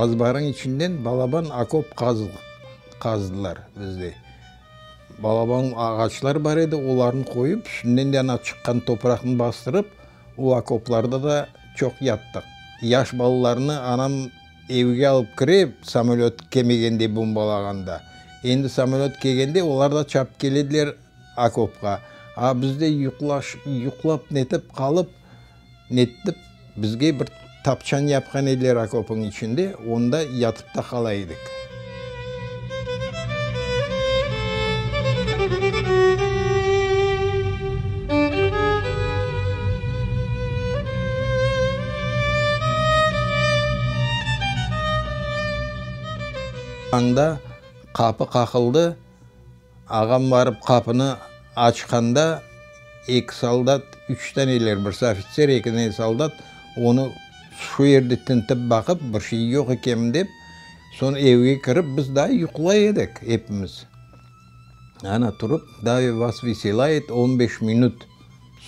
Azbarıñ içinden balaban okop qazdılar bizde. Balaban ağaçlar bar edi, olarnı qoyıp, üstünden de ana çıqqan topraqnı bastırıp, o okoplarda da çoq yattıq. Yaş balalarnı anam evge alıp kire, samolöt kelmegende, bombalağanda. Endi samolöt kelgende, olar da çapıp kelediler okopqa. A biz de yuqlap netip qalıp, Nettip, bizge bir tapçan yapqan ediler okopıñ içinde, onda yatıp ta qala edik. Tañda qapı qaqıldı. Ağam barıp qapını açqanda, eki soldat, üç taneler, birisi ofitser, eki dane soldat onı şu yerde tintip baqıp, bir şey yoq ekenmi dep, soñ evge kirip, biz daa yuqlay edik epimiz. Ana, turıp, davay vas veselayet, on beş minut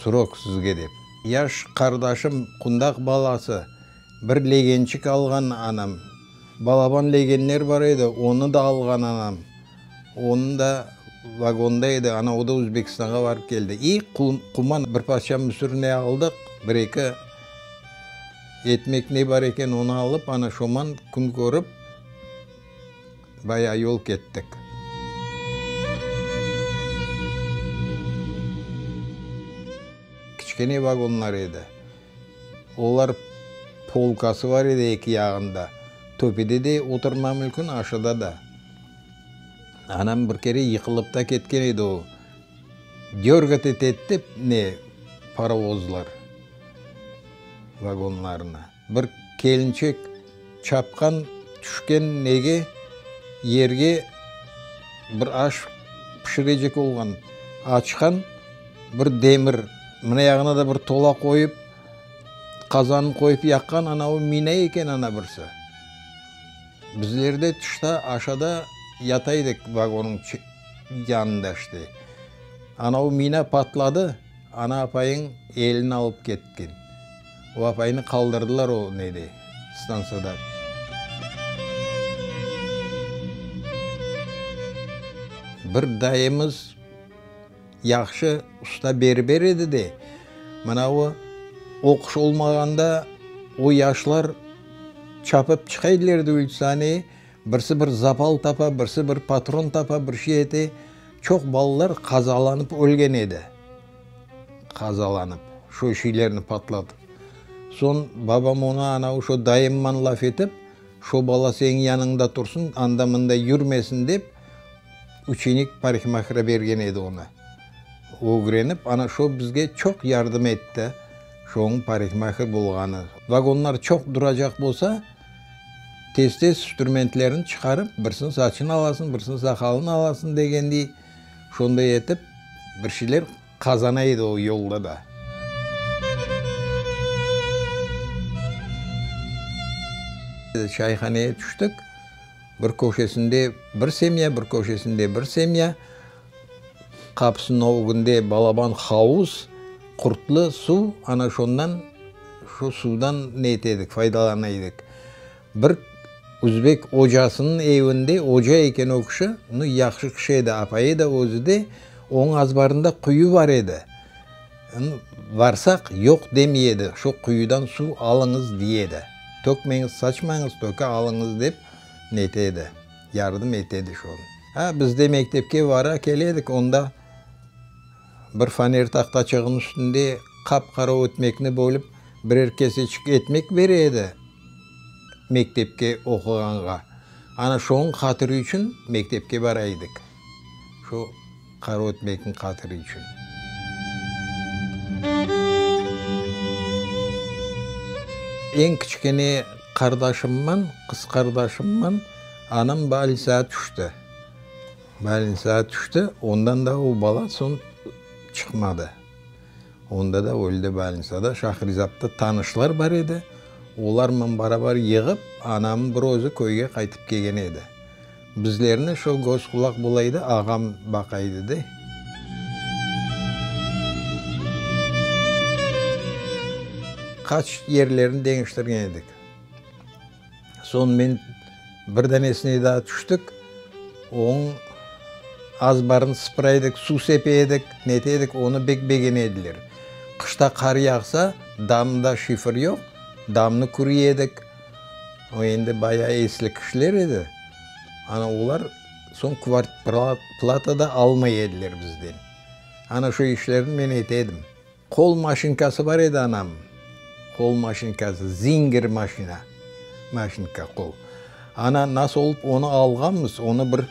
srok sizge dep. Yaş qardaşım, qundaq balası, bir legençik alğan anam. Balaban legenler bar edi, onı da alğan anam. Onıñ da vagonda edi, ana, o da Özbekistanğa barıp keldi. İ quman bir parça müsür ne aldıq, bir-eki etmek ne bar eken, onı alıp, ana şoman kün körip, bayağı yol kettik. Kiçkene vagonlar edi. Olar polkası bar edi eki yağında. Töpede de oturma mümkün, aşıda da. Anam bir kere yıqılıp da ketken edi o. Dörgat etedi dep ne parovozlar vagonlarını. Bir kelinçek çapqan, tüşken nege, yerge bir aş pişirecek olğan, açqan bir demir, mına yağına da bir tola qoyıp, qazannı qoyıp yaqqan, ana o mina eken ana birisi. Bizler de tışta, aşağıda yata edik vagonıñ yanında işte. Ana o mina patladı, ana apayıñ elini alıp ketken. O apaynı qaldırdılar o nede, stantsiyada. Bir dayımız yahşı usta berber edi de, mına o oquş olmağanda o yaşlar çapıp çıqa ediler de ulitsaneye, birisi bir zapal tapa, birisi bir patron tapa, bir şey ete, çoq balalar qazalanıp ölgen edi. Qazalanıp, şu şeylerni patlatıp. Soñ babam oña ana şu dayımman laf etip, şu bala seniñ yanıñda tursın, anda-mında yürmesin dep, uçenik parikmahira bergen edi onı. Ögrenip, ana şu bizge çoq yardım etti, şoñıñ parikmahir bolğanı. Vagonlar çoq duracaq bolsa, tez-tez ştrmentlerini çıqarıp, birisiniñ saçını alasıñ, birisiniñ saqalını alasıñ degendiy, Şonday etip, bir şeyler qazana edi o yolda da. Çayhaneye tüştik, bir köşesinde bir semya, bir köşesinde bir semya, qapısınıñ ögünde balaban havuz, qurtlı suv, ana şondan, şu suvdan ne ete edik, faydalana edik. Bir üzbek ocasınıñ evinde, oca eken o kişi, nu, yahşı kişi edi, apayı da, özü de, onıñ azbarında quyu bar edi. Varsaq, yoq demey edi, şu quyudan suv alıñız, dey edi. Tökmeñiz, saçmañız, töke alıñız, dep nete edi, yardım ete edi şonı. Ha, biz de mektepke vara kele edik, onda bir faner tahtaçığınıñ üstünde qap-qara ötmekni bölip, birer keseçik etmek bere edi. Mektepke oquğanğa. Ana şoñıñ hatırı içün mektepke bara edik. Şu qara ötmekniñ hatırı içün. Eñ kiçkene qardaşımman, qız qardaşımman anam balnitsağa tüşti. Balnitsağa tüşti, ondan da o bala soñ çıqmadı. Onda da öldi balnitsada. Şahrizapta tanışlar bar edi. Olarman barabar yığıp, anam bir özü köyge qaytıp kelgen edi. Bizlerni şo göz-qulaq bola edi, ağam baqa edi de. Qaç yerlerini deñiştirgen edik. Soñ men bir danesine daa tüştik, onıñ azbarını sıpıra edik, suv sepe edik, nete edik, onı bek begene ediler. Qışta qar yağsa, damda şifer yoq, damnı kürey edik. O endi bayağı esli kişiler edi. Ana olar soñ kvartplata da almay ediler bizden. Ana şu işlerni men ete edim. Qol maşinkası bar edi anam. Qol maşinkası, Zinger maşina, maşinka qol. Ana nasıl olıp onı alğanmız, onı bir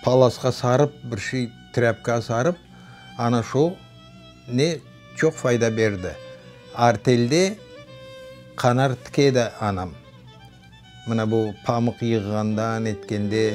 palasqa sarıp, bir şey trâpka sarıp, ana şu ne çoq fayda berdi. Artelde qanar tike edi anam. Mına bu pamıq yığğanda, netkende.